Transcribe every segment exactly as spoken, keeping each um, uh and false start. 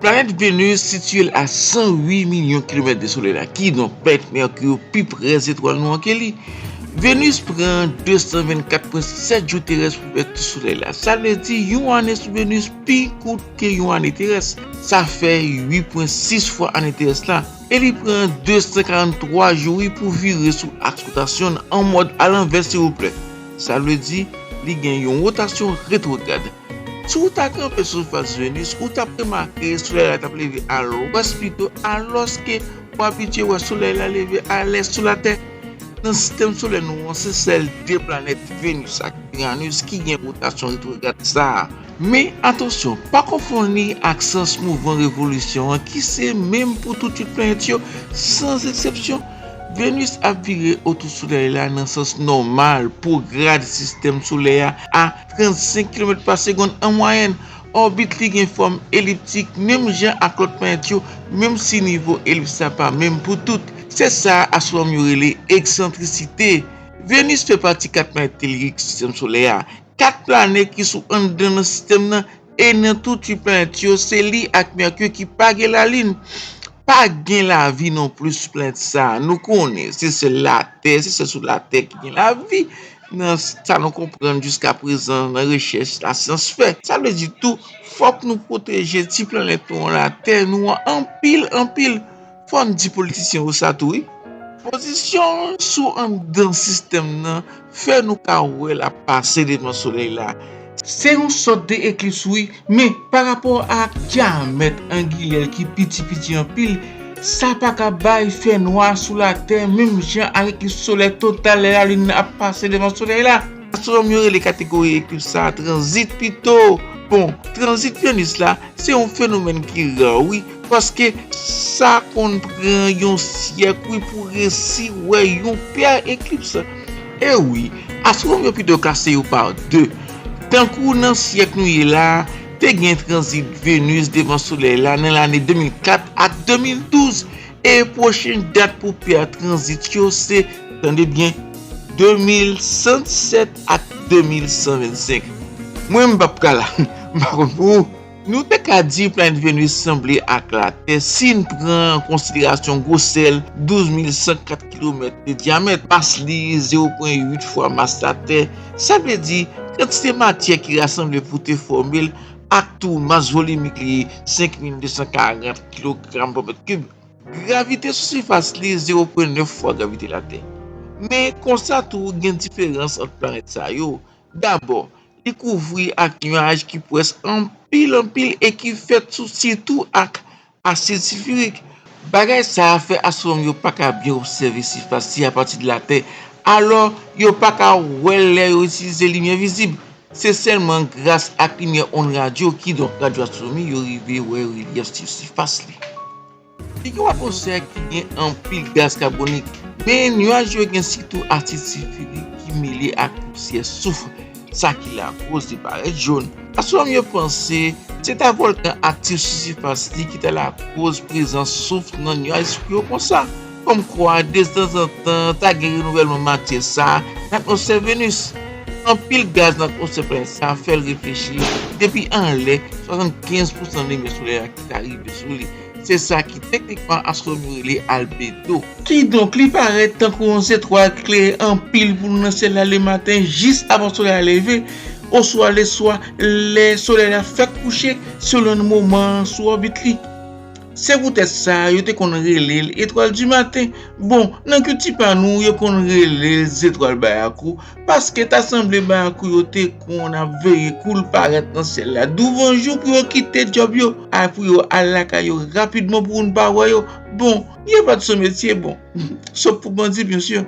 Planèt Venus sitiye l a san uit milyon kilomèt de Solèy la, kidonk planèt Mèki pi prè zetwal nou an ke li. Venus pran de san vennkat pwen sèt jou terès pou fè tou Solèy la. Sa vle di yon ane sou Venus pi kout ke yon ane terès. Sa fè uit pwen sis fwa ane terès la. E li pran de san karanntwa jou wi pou vire sou aks wotasyon l an mòd alanvè silvouplè. Sa vle di li gen yon wotasyon retwograd. Si w ta kanpe sou sifas Venus, ou t ap remake Solèy la t ap leve a lwès pito, alòske w abitye wè Solèy la leve a lès sou Latè. Nan sistèm solè nou an, se sèl de planèt, Venus ak Uranus, ki gen wotasyon retwograd sa a. Men, atansyon, pa konfonn li ak sans mouvman revolisyon an, ki se menm pou tout uit planèt yo, san eksepsyon. Venus ap vire otou Solèy la nan sans nòmal pwograd sistèm solè a, a trannsenk kilomèt pa segonn an mwayèn. Òbit li gen fòm eliptik, menm jan ak lòt planèt yo, menm si nivo elips la pa menm pou tout. Se sa astwonòm yo rele eksantrisite. Venus fè pati kat planèt telirik sistèm solè a. Kat planèt ki sou anndan nan sistèm nan, e nan tout uit planèt yo, se li ak Mèki ki pa gen lalin. Pa gen lavi non plis sou planèt sa a. Nou konnen se sèl Latè, se sèl sou Latè ki gen lavi. Nan sa nou konprann jiskaprezan nan rechèch lasyans fè. Sa vle di tou, fòk nou pwoteje ti planèt nou an, Latè nou an, anpil, anpil. Fò n di politisyen yo sa tou wi. Pozisyon l sou anndan sistèm nan fè nou ka wè l ap pase devan Solèy la. Se yon sòt de eklips wi, men pa rapò ak dyamèt angilè l ki piti piti anpil, sa pa ka bay fènwa sou Latè menm jan ak eklips solè total lè lalin nan ap pase devan Solèy la. Astwonòm yo rele kategori eklips sa a tranzit pito. Bon, tranzit Venus la, se yon fenomèn ki ra wi, paske sa konn pran yon syèk wi pou resi wè yon pè eklips. E wi, astwonòm yo pito klase yo pa de. Tankou nan syèk nou ye la, te gen tranzit Venus devan Solèy la nan lane de mil kat ak de mil douz, e pwochen dat pou pè tranzit yo se, tande byen, de mil san disèt ak de mil san vennsenk. Mwen, m p ap ka la. M pa konn pou ou. Nou te ka di planèt Venus sanble ak Latè si n pran an konsiderasyon gwosè l, douz mil san kat kilomèt de dyamèt, mas li zewo pwen uit fwa mas Latè. Sa vle di, kantite matyè ki rasanble pou te fòme l ak tou mas volimik li, senk mil de san karant kilogram pa mèt kib. Gravite sou sifas li, zewo pwen nèf fwa gravite Latè. Men konsa tou, gen diferans ant planèt sa yo. Dabò, li kouvri ak nyaj ki pwès anpil anpil e ki fèt sou, sitou ak asid silfirik. Bagay sa a fè astwonòm yo pa ka byen obsève sifas li apati de Latè, alò yo pa ka wè l lè yo itilize limyè vizib. Se sèlman gras ak limyè onn radyo, kidonk radyoastwonomi, yo rive wè relyèf sou sifas li. Li gen yon atmosfè ki gen anpil gaz kabonik, men nyaj yo gen sitou asid silfirik ki mele ak pousyè souf, sa ki lakoz li parèt jòn. Astwonòm yo panse se ta vòlkan aktif sou sifas li ki ta lakoz prezans souf nan nyaj souf yo konsa. Kòmkwa, detanzantan, ta gen renouvèlman matyè sa a nan atmosfè Venus. Anpil gaz nan atmosfè planèt sa a fè l reflechi depi anlè swasannkenz pousan limyè solèy la ki ka rive sou li. Se sa ki teknikman astwonòm yo rele albedo. Kidonk, li parèt tankou yon zetwal klere anpil pou nou nan syèl la lematen, jis avan solèy la leve, oswa leswa, lè solèy la fèk kouche, selon moman an sou òbit li. Se poutèt sa, yo te konn rele l etwal di maten. Bon, nan kilti pa nou, yo konn rele l zetwal bayakou, paske ta sanble bayakou yo te konn ap veye kou l parèt nan syèl la douvan jou pou yo kite djòb yo, a pou yo al lakay yo rapidman pou moun pa wè yo. Bon, yo pa t son metye, bon, sof pou bandi, byen si.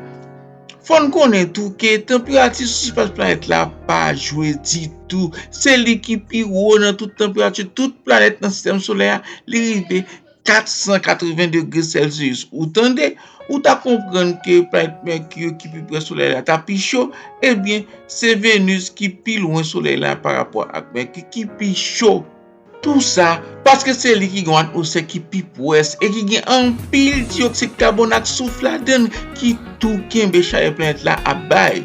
Fò n konnen tou ke tanperati sou sifas planèt la pa jwe ditou. Se li ki pi wo nan tout tanperati tout planèt nan sistèm solè a. Li rive kat san katreven degre Celsius. Ou tande? Ou ta konprann ke planèt Mèki ki pi prè Solèy la ta pi cho. Ebyen, se Venus ki pi lwen Solèy la pa rapò ak Mèki ki pi cho. Tou sa, paske se li ki gen yon atmosfè ki pi pwès e ki gen anpil diyoksid kabòn ak souf ladan l ki tou kenbe chalè planèt la ap bay.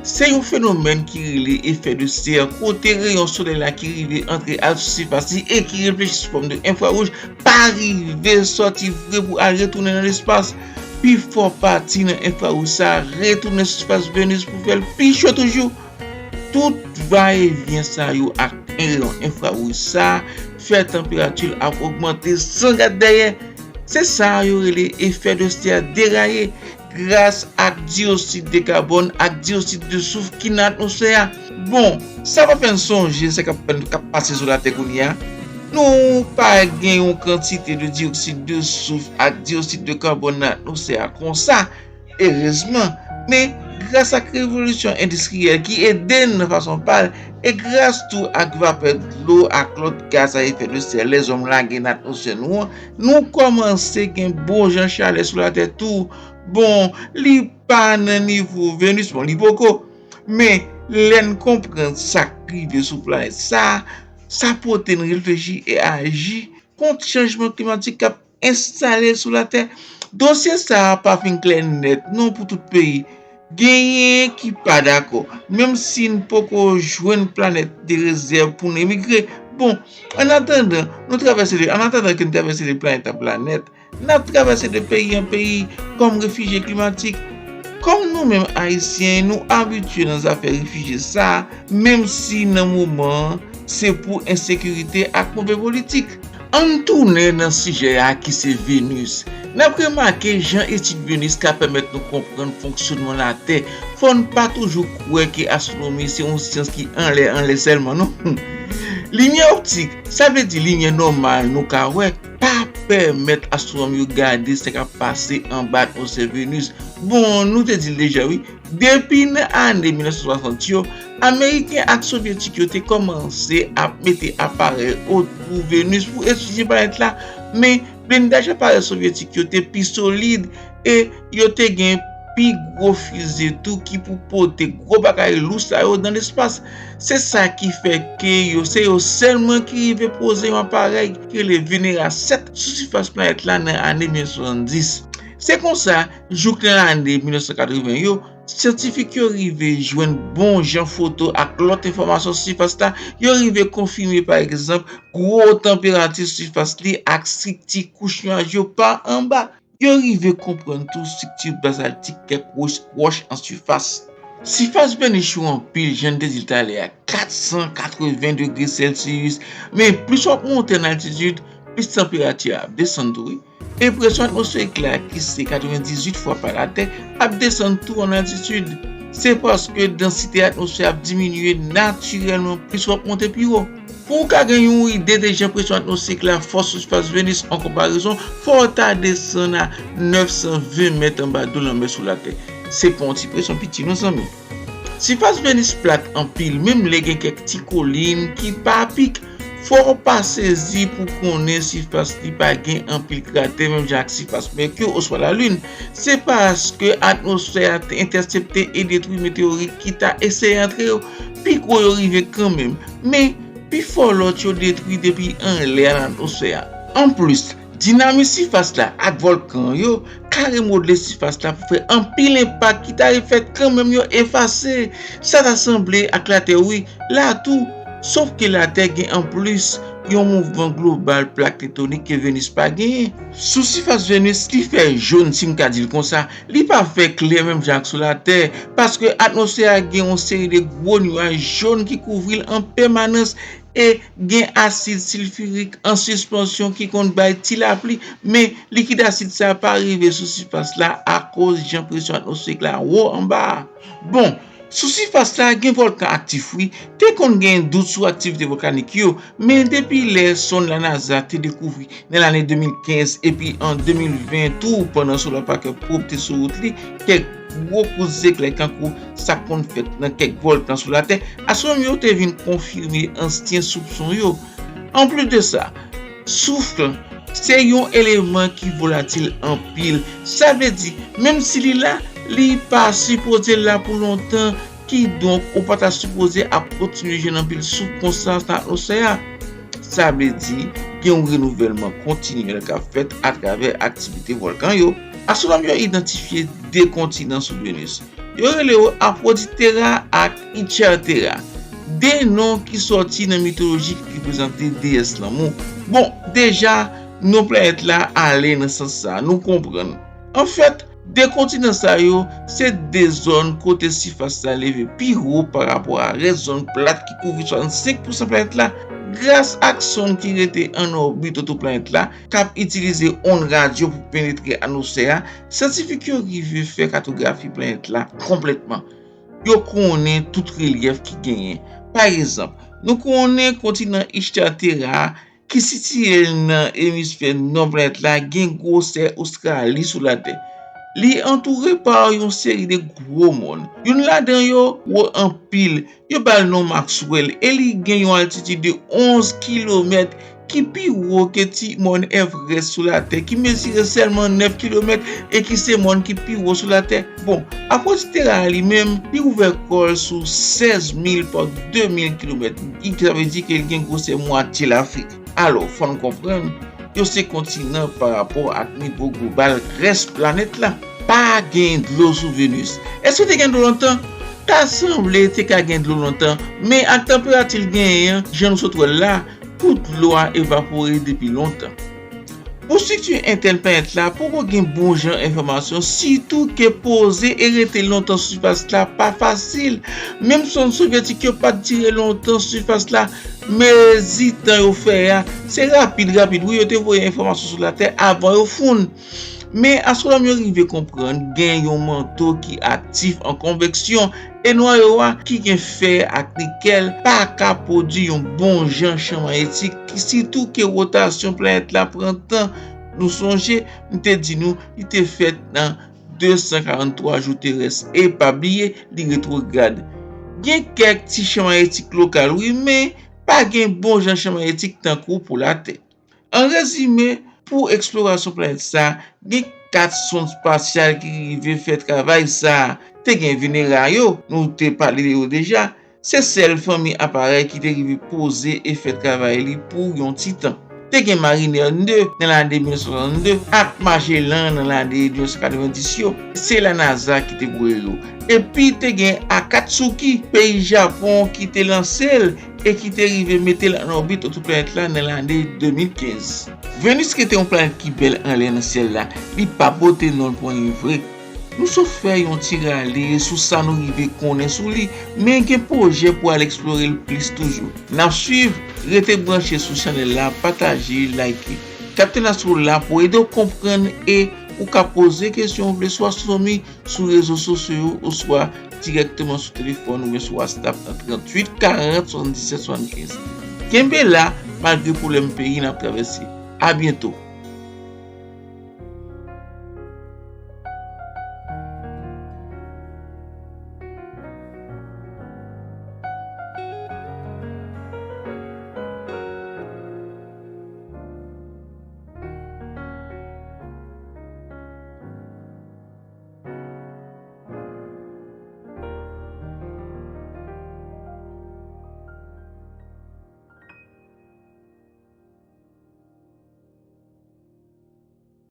Se yon fenomèn ki rele effet de serre, kote reyon solèy la ki rive antre al sou sifas li e ki reflechi sou fòm de enfrawouj pa rive sòti vre pou al retounen nan lespas. Pi fò pati nan enfrawouj sa a retounen sou sifas Venus pou fè l pi cho toujou. Tout vayevyen sa yo ak reyon enfrawouj sa a fè tanperati l ap ogmante san gad dèyè. Se sa yo rele effet de serre deraye gras ak diyoksid de kabòn ak diyoksid de souf ki nan atmosfè a. Bon, sa pa fè n sonje sa k ap, k ap pase sou Latè kounye a. Nou pa gen yon kantite de diyoksid de souf ak diyoksid de kabòn nan atmosfè a konsa, erezman. Men, gras ak revolisyon endistriyèl ki ede n nan fason pa l, e gras tou ak vapè dlo ak lòt gaz a efè de sè lèzòm lage nan atmosfè nou an, nou kòmanse gen bon jan chalè sou Latè tou. Bon, li pa nan nivo Venus, bon, li poko. Men, lè n konprann sa k rive sou planèt sa a, sa pote n reflechi e aji kont chanjman klimatik k ap enstale sou Latè. Dosye sa a pa fin klè nèt non pou tout peyi. Genyen ki pa dakò, menm si n poko jwenn planèt de rezèv pou n emigre. Bon, annatandan, nou travèse de, annatandan ke n travèse de planèt an planèt, n ap travèse de peyi an peyi kòm refijye klimatik. Kòm nou menm Ayisyen, nou abitye nan zafè refijye sa a, menm si nan moman an, se pou ensekirite ak move politik. Ann tounen nan sijè a ki se Venus. N ap remake jan etid Venus ka pèmèt nou konprann fonksyònman Latè. Fò n pa toujou kwè ke astwonomi se yon syans ki anlè anlè sèlman, non. Limyè optik, sa vle di limyè nòmal nou ka wè, pa pèmèt astwonòm yo gade sa k ap pase anba atmosfè Venus. Bon, nou te di l deja, wi. Depi nan ane mil nèf san swasant yo, Ameriken ak Sovyetik yo te kòmanse ap mete aparèy otou Venus pou etidye planèt la, men blendaj aparèy Sovyetik yo te pi solid e yo te gen pi gwo fize tou ki pou pote gwo bagay lou sa yo nan lespas. Se sa ki fè ke yo, se yo sèlman ki rive poze yon aparèy ki rele Venera sèt sou sifas planèt la nan ane mil nèf san swasanndis. Se konsa, jouk nan ane mil nèf san katreven yo, syantifik yo rive jwenn bon jan foto ak lòt enfòmasyon sou sifas la. Yo rive konfime, pa egzanp, gwo tanperati sou sifas li ak estrikti kouch nwaj yo pa anba. Yo rive konprann tou estrikti bazaltik kèk wòch, wòch an sifas. Sifas Venus cho anpil, jan n te di l talè a, kat san katreven degre Celsius, men plis w ap monte an altitid, plis tanperati a ap desann tou, wi. E presyon atmosferik la, ki se katrevendizuit fwa pa Latè, ap desann tou an altitid. Se paske dansite atmosfè ap diminye natirèlman plis w ap monte pi wo. Pou w ka gen yon ide de jan presyon atmosferik la fò sou sifas Venus an konparezon, fò w ta desann a nèf san ven mèt anba do lanmè sou Latè. Se pa yon ti presyon piti non, zanmi. Sifas Venus plat anpil, menm lè gen kèk ti kolin ki pa pik. Fò w pa sezi pou konnen sifas li pa gen anpil kratè menm jan ak sifas Mèki oswa Lalin. Se paske atmosfè a te entèsepte e detwi meteyorit ki ta eseye antre yo. Pi gwo yo rive kanmenm, men pifò lòt yo detwi depi anlè a nan atmosfè a. Anplis, dinamik sifas la ak vòlkan yo ka remodle sifas la pou fè anpil enpak ki ta fèt kanmenm yo efase. Sa ta sanble ak Latè, wi, la tou, sof ke Latè gen anplis yon mouvman global plak tektonik ke Venus pa genyen. Sou sifas Venus, li fè jòn, si m ka di l konsa, li pa fè klè menm jan ak sou Latè, paske atmosfè a gen yon seri de gwo nwaj jòn ki kouvri l an pèmanans e gen asid silfirik an sispansyon ki konn bay ti lapli, men likid asid sa a pa rive sou sifas la akoz jan presyon atmosferik la wo anba a. Bon, sou sifas la, gen vòlkan aktif, wi. Te konn gen dout sou aktivite vòlkanik yo, men depi lè sonn la NASA te dekouvri nan lane de mil kenz epi an de mil ven tou, pandan Solar Parker Probe te sou wout li, kèk gwo kout zeklè kankou sa k konn fèt nan kèk vòlkan sou Latè, astwonòm yo te vin konfime ansyen soupson yo. Anplis de sa, souf se yon eleman ki volatil anpil. Sa vle di, menm si li la, li pa sipoze la pou lontan, kidonk ou pa ta sipoze ap kontinye jwenn anpil souf konsa nan atmosfè a. Sa vle di, gen yon renouvèlman kontinyèl k ap fèt atravè aktivite vòlkan yo. Astwonòm yo idantifye de kontinan sou Venus. Yo rele yo Aphroditera ak Ichthyrtera, de non ki sòti nan mitoloji ki reprezante deyès lanmou. Bon, deja, non planèt la ale nan sans sa a, nou konprann. Anfèt, de kontinan sa yo, se de zòn kote sifas la leve pi wo pa rapò a rès zòn plat ki kouvri swasannsenk pousan planèt la. Gras ak sonn ki rete an òbit otou planèt la, k ap itilize onn radyo pou penetre atmosfè a, syantifik yo rive fè katografi planèt la konplètman. Yo konnen tout relyèf ki genyen. Pa egzanp, nou konnen kontinan Ichthyrtera a, ki sitiye l nan emisfè nò planèt la, gen gwosè Ostrali sou Latè. Li antoure pa yon seri de gwo mòn. Youn ladan yo wo anpil. Yo ba l non Maxwell e li gen yon altitid de onz kilomèt, ki pi wo ke ti mòn Everest sou Latè, ki mezire sèlman nèf kilomèt e ki se mòn ki pi wo sou Latè. Bon, Aphroditera a li menm, li ouvè kò l sou sèz mil pa de mil kilomèt, sa vle di ke li gen gwosè mwatye Lafrik. Alò, fò n konprann, yo se kontinan pa rapò ak nivo global rès planèt la. Pa gen dlo sou Venus. Èske te gen dlo lontan? Ta sanble te ka gen dlo lontan, men ak tanperati l genyen an, jan nou sot wè l la, tout dlo a evapore depi lontan. Pou estrikti entèn planèt la, poko gen bon jan enfòmasyon, sitou ke poze e rete lontan sou sifas la pa fasil. Menm sonn sovyetik yo pa t dire lontan sou sifas la, mezi tan yo fè a, se rapid, rapid, wi, yo te voye enfòmasyon sou Latè avan yo fonn. Men astwonòm yo rive konprann gen yon manto ki aktif an konveksyon, e nwayo a ki gen fè ak nikèl pa ka pwodui yon bon jan chan mayetik, sitou ke wotasyon planèt la pran tan. Nou sonje, m te di nou, li te fèt nan de san karant twa jou terès, e pa bliye, li retwograd. Gen kèk ti chan mayetik lokal, wi, men pa gen bon jan chan mayetik tankou pou Latè. An rezime, pou eksplorasyon planèt sa, gen kat sonn espasyal ki rive fè travay sa. Te gen Venera yo, nou te pale de yo deja. Se sèl fanmi aparèy ki te rive poze e fè travay li pou yon ti tan. Te gen Mariner de nan lane mil nèf san swasannde ak Magellan nan lane mil nèf san katrevenndis yo. Se la NASA ki te voye yo. Epi te gen Akatsuki, peyi Japon, ki te lanse l e ki te rive mete l an òbit otou planèt la nan lane de mil kenz. Venus rete yon planèt ki bèl anlè nan syèl la, li pa pote non l pou anyen vre. Nou sot fè yon ti rale sou sa nou rive konnen sou li, men gen pwojè pou al eksplore l plis toujou. N ap swiv, rete branche sou chanèl la, pataje, like. Captain Astro la pou ede w konprann e ou ka poze kesyon ou vle sou astwonomi sou rezo sosyo yo oswa dirèkteman sou telefòn oubyen sou WhatsApp nan tranntuit karant swasanndisèt swasannkenz. Kenbe la, malgre pwoblèm peyi n ap travèse. A byento!